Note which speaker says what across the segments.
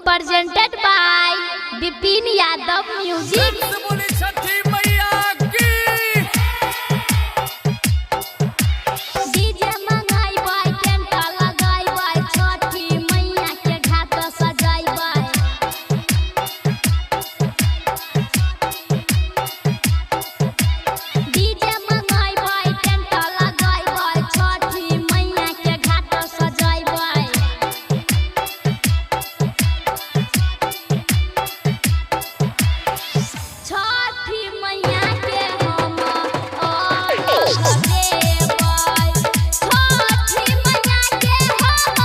Speaker 1: Presented by Vipin Yadav Music.
Speaker 2: बोली छठी मैया की।
Speaker 1: DJ मंगाइबै, tent लगाइबै, छठी मैया के घाट सजाइबै। डीजे मंगाइबै, टेंट लगाइबै, छठी मैया के घाट सजाइबै। छठी मैया के हम अर्घ देबै, छठी मैया के हम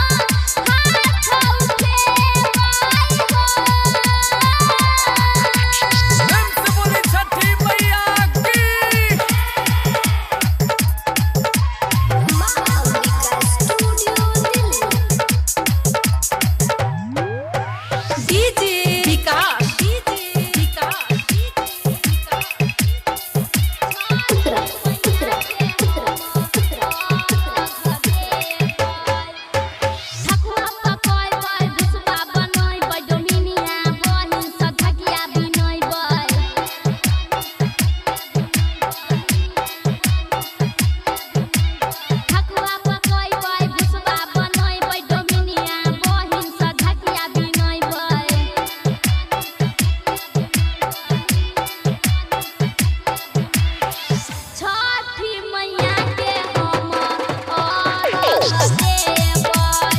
Speaker 1: हाथ उठेबै हो।
Speaker 2: प्रेम से बोली छठी मैया की।
Speaker 3: DJ Vikas, DJ Vikas, DJ Vikas.
Speaker 1: ठकुआ पकैबै, भुसबा बनैबै, डोमिनिया बहिन सँ ढकिया बिनैबै। ठकुआ पकैबै, भुसबा बनैबै, डोमिनिया बहिन सँ ढकिया बिनैबै। छठी मैया के हम अर्घ देबै,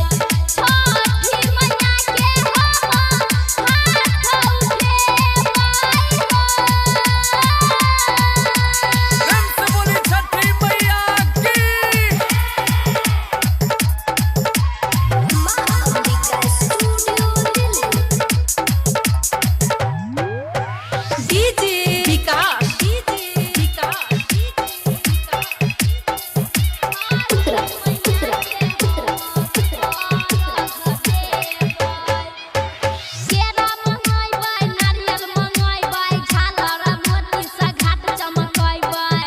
Speaker 1: छठी मैया के हम हाथ उठेबै हो।
Speaker 2: प्रेम से बोली छठी मैया की।
Speaker 3: DJ Vikas, DJ Vikas, DJ Vikas.
Speaker 1: केरा मंगैबै, नारियल मंगैबै, झालर मोती सँ घाट चमकैबै।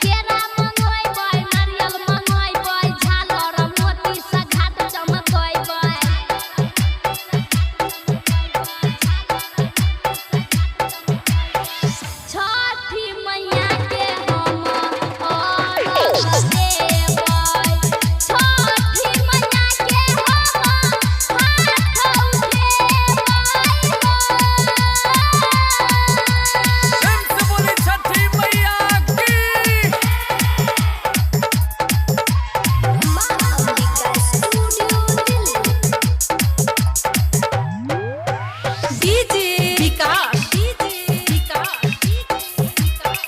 Speaker 1: केरा मंगैबै, नारियल मंगैबै, झालर मोती सँ घाट चमकैबै। छठी मैया के हम अर्घ देबै, छठी मैया के हम हाथ उठेबै हो।
Speaker 2: प्रेम से बोली छठी मैया की।
Speaker 3: DJ Vikas, DJ Vikas, DJ Vikas.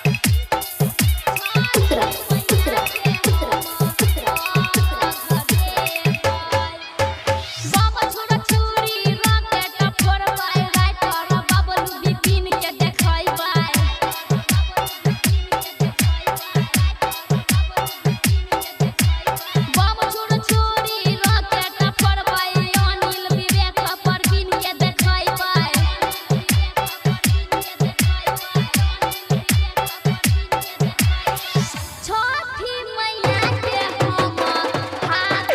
Speaker 1: बाबा छोरा छुरी रॉकेट फोड़बै, राइटर बबलू विपिन के देखैबै। बाबा छोरा छुरी रॉकेट फोड़बै, अनिल विवेक परवीन के देखैबै। छठी मैया के हम हाथ